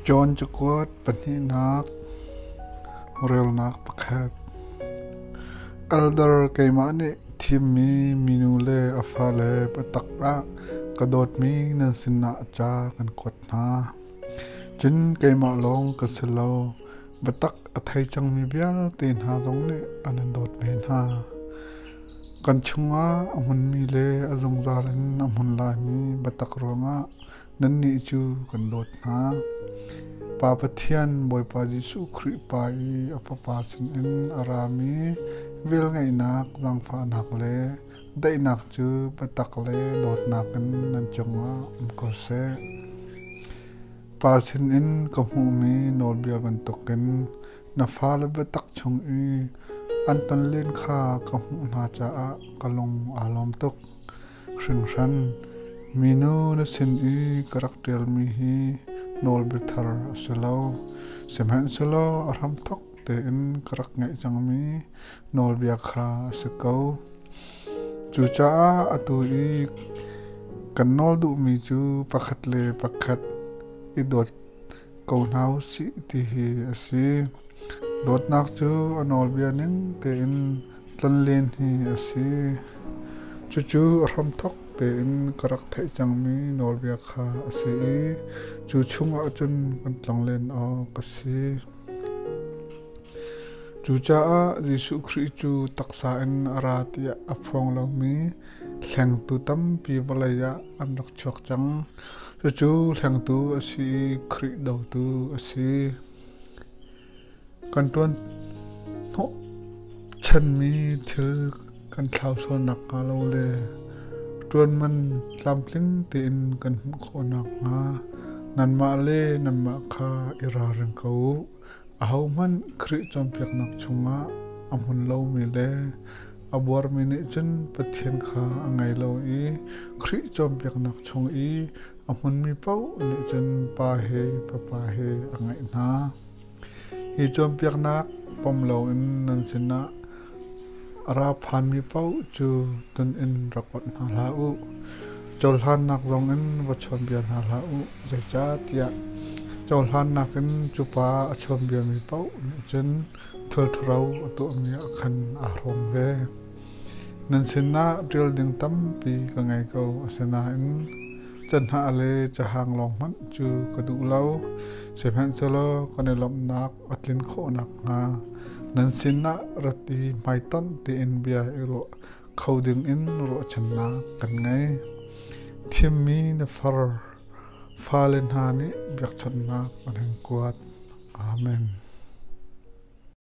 John cakuat pahnihnak relnak pakhat. Elder keimah nih thimmi minu le a fale biatak ah ka dawtmi nan sinah ca kan kuat hna. Cun keimah lawng ka si lo, biatak a thei cangmi vialte hna zong nih an in dawt ve hna. Kan chungah a hmunmi le a zungzal in a hmun laimi biatak ruangah nannih cu kan dawt hna. Pa Pathian Bawipa Jesuh Khrih Pa i a Fapa sinin a rami velngeihnak, zaangfahnak le daihnak cu biatak le dawtnak in nan cungah um ko seh. Pa sinin ka hmuhmi nawlbia bantukin na fale biatak chung i an tonlen kha ka hmuh hna caah ka lung aa lawm tuk hringhran. Minu na sin i ka rak ṭialmi hi nawlbia thar a si lo, sihmanhsehlaw a hramthawk tein ka rak ngeih cangmi nawlbia kha a si ko. Cucaah atu i kan nawl duhmi cu pakhat le pakhat i dawt ko hna u sih ti hi a si. Dawtnak cu a nawlbia ning tein tlonlen hi a si. Cucu a hramthawk tein ka rak theih cangmi nawlbia kha a si i cu chungah cun kan tlonglen awk a si. Cucaah Jesuh Khrih cu taksa in a ra tiah a phuang lomi hlengtu tampi vawlei ah an rak chuak cang. Cucu hlengtu a si i Khrih dotu a si. Kan ṭuan hnawhchanmi thil kan thlau sual nakhnga lo le ṭuan man tlamtling tein kan hmuh khawh nakhnga nanmah le nanmah kha i ralring ko u. Ahohmanh Khrih cawnpiaknak chungah a hmun lomi le a buarmi nih cun Pathian kha a ngei lo i Khrih cawnpiaknak chung i a hmunmi paoh nih cun Pa he Fapa he a ngeih hna. Hi cawnpiaknak pom loin nan sinah a ra phanmi paoh cu tun in rak ot hna hlah u. Cohlannak zongin va chawnbia hna hlah u. Zeicahtiah cohlannak in cu pa a chawnbiami paoh nih cun thil ṭhalo a tuahmi ah khan aa hrawm ve. Nan sinah ṭial ding tampi ka ngei ko, asinain canhnah le cahang lawng hmanh cu ka duh lo. Sihmanhsehlaw kan i lawmhnak a tlin khawh nakhnga nan sinah rat i hmaitonh tein bia i ruah kho dingin ruahchannak kan ngei. Thimmi na far fale hna nih biakchawnhnak an hung kuat. Amen.